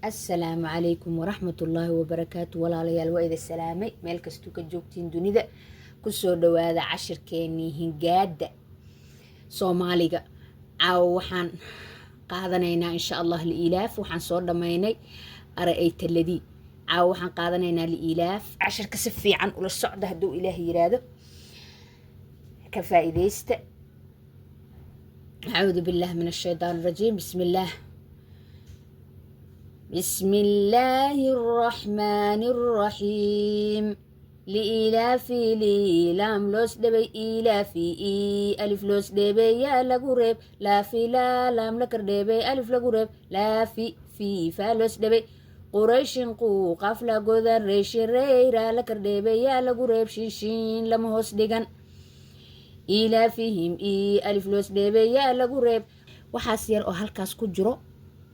Asalaamu calaykum waraxmatullaahi wabarakaatu. Walaalayaal, waa idin salaamay meel kastuu ka joogtiin dunida. Kusoo dhawaada cashirkeenii hingaada Soomaaliga. Caawa waxaan qaadanaynaa, insha Allah, Liilaaf. Waxaan soo dhammaynay Ara-ayta ladii. Caawa waxaan qaadanaynaa Liilaaf. Cashirka si fiican ula socda hadduu Ilaah yiraahdo, ka faa'iidaysta. أعوذ بالله من الشيطان الرجيم. بسم الله، بسم الله الرحمن الرحيم. لإيلاف، lii laam loos dhebay, إيلاف. Ii alif loos dhebay, yaa lagu reeb, laafi. Laa laam la kordhebay, alif lagu reeb, laafi. Fii faa loos dhebay. قريش quu qaaf la godan, reeshin reyraa la kordhebay, yaa lagu reeb, shinshiin lama hoos dhigan. إيلافهم ii alif loos dheebay, yaa lagu reeb. Waxaas yar oo halkaas ku jiro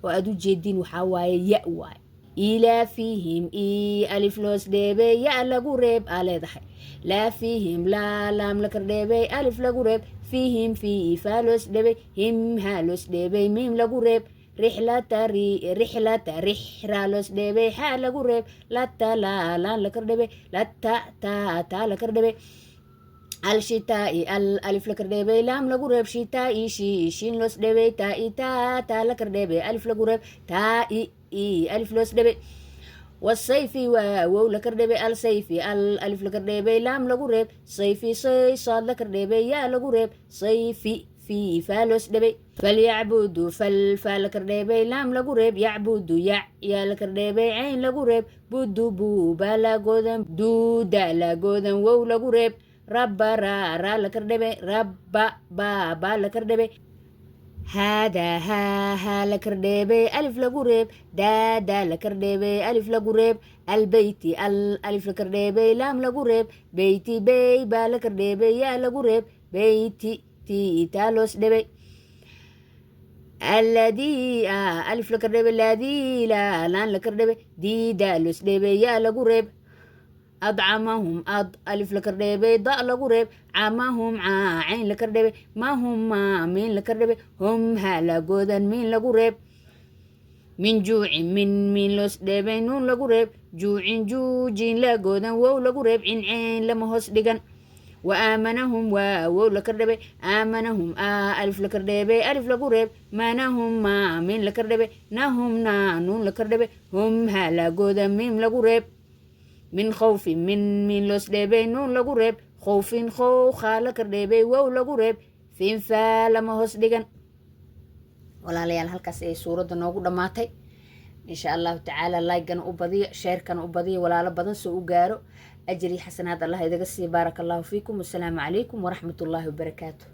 oo aada u jeediin waxaa waaye ya waaye. إيلافهم ii alif loos dheebay, ya lagu reeb aa leedahay. لافهم laa laam la kordheebay, alif lagu reeb. فيهم fii faa loos dhebay. هم haa loos dheebay, miim lagu reeb. رحلة ri رحلة rix raa loos dheebay, xaa lagu reeb. لت laa laan la kordhebay, lata. Taa taa la kordhebay. الشتاء al alif la kordheebay, laam lagu reeb. شتاء shi shiin loos dhebay. تاء taa taa la kordheebay, alif lagu reeb. تاء i alif loos dhebay. والصيف waa wow la kordhebay. الصيف al alif la kordheebay, laam lagu reeb. صيف say saad la kordheebay, yaa lagu reeb. صيف fii faa loos dhebay. فليعبدوا fal faa la kordheebay, laam lagu reeb. يعبدوا yac yaa la kordheebay, cayn lagu reeb. بدو buu baa la godan, duuda la godan, wow lagu reeb. رب raa raa la kordhebay. رب baa baa la kordhebay. هذا haa haa la kordheebay, alif lagu reeb. Daadaa la kordheebay, alif lagu reeb. البيت al alif la kordheebay, laam lagu reeb. بيت bey baa la kordheebay, yaa lagu reeb. بيت ti taa loos dhebay. الذي alif la kordheebay. الذي laa laan la kordheebay. Diidaa loos dheebay, yaa lagu reeb. أطعمهم ad alif la kordheebay, da lagu reeb. عمهم caa cayn la kordheebay. مهم maa miin la kordheebay. هم ha la godan, miin lagu reeb. من جوع min miin loos dheebay, nuun lagu reeb. جوع juujin la godan, wow lagu reeb. Cin cayn lama hoos dhigan. وآمنهم waa wow la kordhabay. آمنهم a alif la kordheebay, alif lagu reeb. منهم maa miin la kordhabay. نهم naa nuun la kordhabay. هم ha la godan, miim lagu reeb. من خوف min miin loos dheebay, nuun lagu reeb. خوف khow khaa la kordheebay, wow lagu reeb. Finfaa lama hoos dhigan. Walaalayaal, halkaas ayay suuradda noogu dhammaatay, insha Allahu tacaala. Like-gana u badiya, share-kana u badiya, walaalo badan soo u gaaro. Ajri xasanaad Allah idaga sii. Baaraka Allahu fiikum. Wasalaamu calaykum waraxmat ullaahi wabarakaatu.